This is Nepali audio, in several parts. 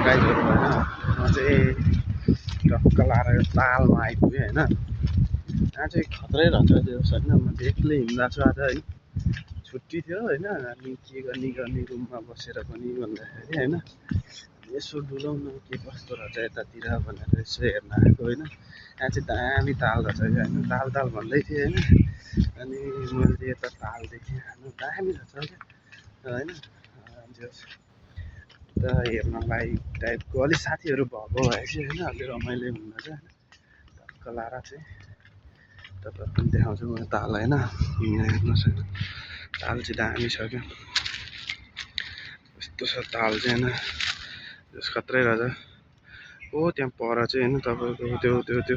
गाइजहरू होइन म चाहिँ टक्क लाएर तालमा आइपुगेँ होइन। यहाँ चाहिँ खत्रै रहेछ त्यो होइन। म एक्लै हिँड्दा छु आज है, छुट्टी थियो होइन। अनि के गर्ने रुममा बसेर पनि भन्दाखेरि होइन यसो डुलाउन के कस्तो रहेछ यतातिर भनेर यसो हेर्न आएको होइन। यहाँ चाहिँ दामी ताल रहेछ क्या होइन। ताल भन्दै थिएँ होइन। अनि मैले यता ताल देखेँ दामी रहेछ क्या होइन। त हेर्नलाई टाइपको अलिक साथीहरू भएको भए चाहिँ होइन अलि रमाइलो हुँदा चाहिँ टक्क लाएर चाहिँ तपाईँहरू पनि देखाउँछु म ताल होइन। हेर्नुहोस् होइन ताल चाहिँ दामी छ क्या। यस्तो छ ताल चाहिँ होइन, त्यस खत्रै रहेछ। हो त्यहाँ पर चाहिँ होइन तपाईँको त्यो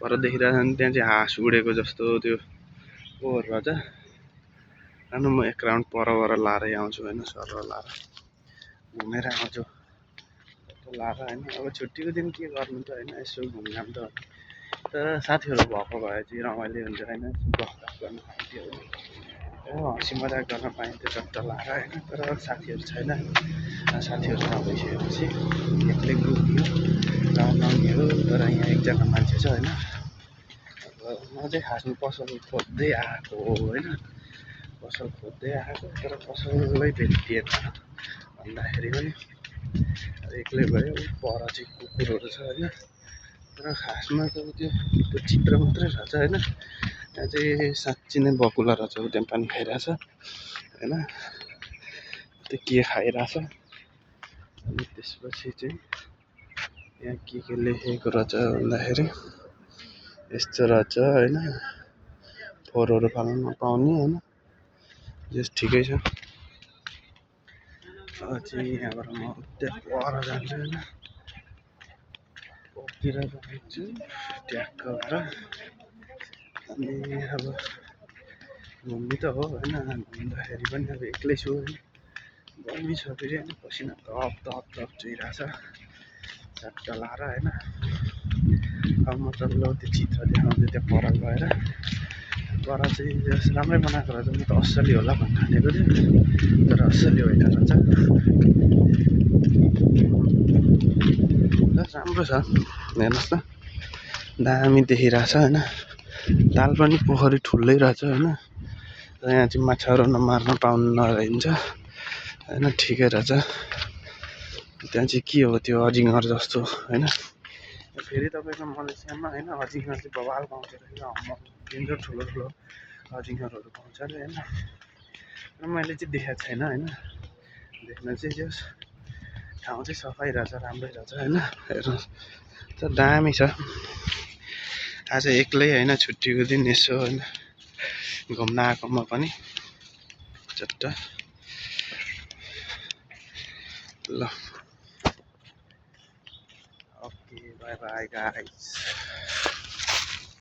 पर देखिरहेको छ नि, त्यहाँ चाहिँ हाँस उडेको जस्तो त्यो पोहोर रहेछ। अनि म एक राउन्ड परबाट लाएरै आउँछु होइन, सर लाएर घुमेर आउँछु लाएर होइन। अब छुट्टीको दिन के गर्नु त होइन, यसो घुमघाम त तर साथीहरू भएको भए चाहिँ रमाइलो हुन्छ होइन। गफगाफ गर्न पाइन्थ्यो होइन, हँसी मजाक गर्न पाइन्थ्यो चट्ट लाएर होइन। तर साथीहरू छैन। साथीहरू नभइसकेपछि एक्लै ग्रुपमा रमाउने हो। तर यहाँ एकजना मान्छे छ होइन। अब म चाहिँ खासमा पसल खोज्दै आएको होइन, पसल खोज्दै आएको तर पसलै भेटिएन भन्दाखेरि पनि एक्लै भयो। पर चाहिँ कुकुरहरू छ होइन। तर खासमा त त्यो चित्र मात्रै रहेछ होइन। यहाँ चाहिँ साँच्ची नै बकुला रहेछ, त्यहाँ पानी खाइरहेछ होइन। त्यो के खाइरहेछ अनि त्यसपछि चाहिँ यहाँ के लेखेको रहेछ भन्दाखेरि यस्तो रहेछ होइन। फोहोरहरू फाल्न नपाउने होइन, जस ठिकै छ। चाहिँ यहाँबाट म त्यहाँ पर जान्छु होइन, परतिर जान्छु ट्याक्क भएर। अनि अब घुम्ने त हो होइन, घुम्दाखेरि पनि अब एक्लै छु होइन। गर्मी छ फेरि होइन, पसिना तप चुहिरहेछ चट्ट लाएर होइन। अब म तपाईँलाई त्यो चित्र देखाउँछु त्यहाँ पर गएर। पर चाहिँ जस राम्रै बनाएको रहेछ, म त असली होला भन्नु थालेको थियो तर असली होइन रहेछ। राम्रो छ हेर्नुहोस् त, दामी देखिरहेछ होइन। ताल पनि पोखरी ठुलै रहेछ होइन। र यहाँ चाहिँ माछाहरू नमार्न पाउनु नरहन्छ होइन, ठिकै रहेछ। त्यहाँ चाहिँ के हो त्यो अजिङ्गर जस्तो होइन। फेरि तपाईँको मलेसियामा होइन अजिङ्गर चाहिँ बवाल पाउँछ अरे, डेन्जर ठुलो अजिङ्गरहरू पाउँछ अरे होइन। र मैले चाहिँ देखाएको छैन होइन, देख्न चाहिँ जस ठाउँ चाहिँ सफाइ रहेछ, राम्रै रहेछ होइन। हेर्नुहोस् त दामी छ। आज एक्लै होइन, छुट्टीको दिन यसो होइन घुम्न आएको म पनि चट्ट ल। Okay by by guys.